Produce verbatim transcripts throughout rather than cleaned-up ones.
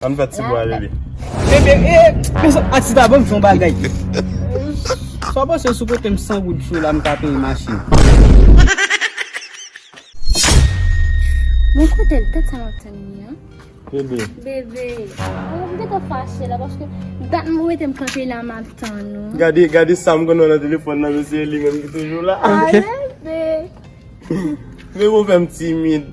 Ann fè ti bwa, bebe. Bebe, e, mezanmi, atis la ban m di yon bagay. Sa w panse si w pote m san goud sou la, m ka peye machin? Bon, kote l, tèt sa m ap tann li an? Bebe. Bebe, oh, m gentan fache la, paske dat m mete m kanpe la, m ap tann ou. Gade, gade sa m konn wè nan telefòn nan, mesye, li menm ki toujou la. Ay, bebe. Bebe, ou fè m timid.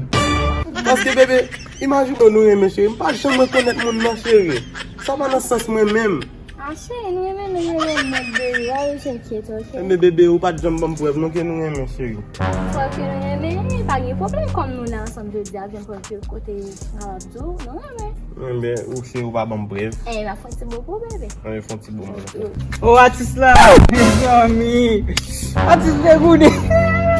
Paske, bebe, imajine w nou renmen, cheri. M pa janm rekonèt moun nan, cheri. Sa pa nan sans mwen menm. Ah, cheri, nou renmen, nou renmen, bebe. Why you so cute, ok? Men, bebe, ou pa t janm ban m prèv, non, ke nou renmen, cheri. Fò ke nou renmen, pa gen pwoblèm, kòm nou la ansanm jodi a, gen pwoblèm kote m ap di w, nou renmen. Enben, ou cheri, ou pa ban m prèv. Eh, m ap fè yon ti bo pou bebe. Enben, fè yon ti bo, mwen. Oh, atis la, mezanmi. Atis degoude.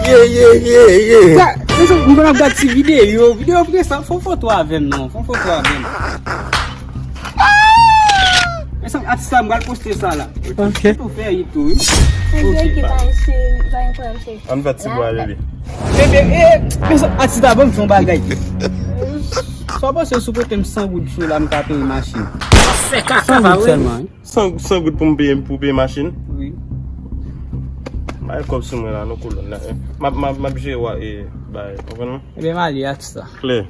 Ye, ye, ye, ye. Sa, mezanmi, m konn ap gad ti videyo. Videyo fre sa, fè yon foto avè m, non. Fè yon foto avè m. Mezanmi, atis la, m pral poste sa la. Ok. Tou fè yi tou, wi. Ok, bye. Ann fè ti bwa, bebe. Bebe, e, mezanmi, atis la, ban m di yon bagay. Sa w panse si w pote m san goud sou la, m ka peye machin? San goud sèlman, wi. San, san goud pou m peye, pou peye machin? Wi. Bay kòb sou mwen la, non, kolòn la. M ap, m ap, m ap jere w, e, bay, konprann mwen? Ebyen, m ale, atis la. Klè.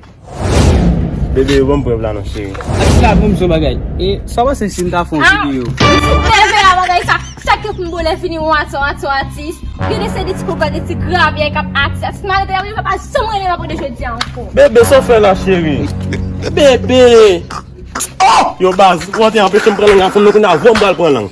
Bebe, yo ban m prèv la non, cheri. Atis la, ban m di yon bagay. E, sa w panse si m ta fè yon videyo? Ah, ti bebe a bagay sa. Chak jou pou m bo lè fini, w atis, w atis, w atis. Ou gen de se de ti kokote, ti gravyè k ap atis. Atis malere, yo pa janm rele m apre de jodi a ankò. Bebe, sa w fè la, cheri? Bebe! Oh! Yo baz, ou te anpeche m pran lang a fon, men kounye a vwa m pral pran lang.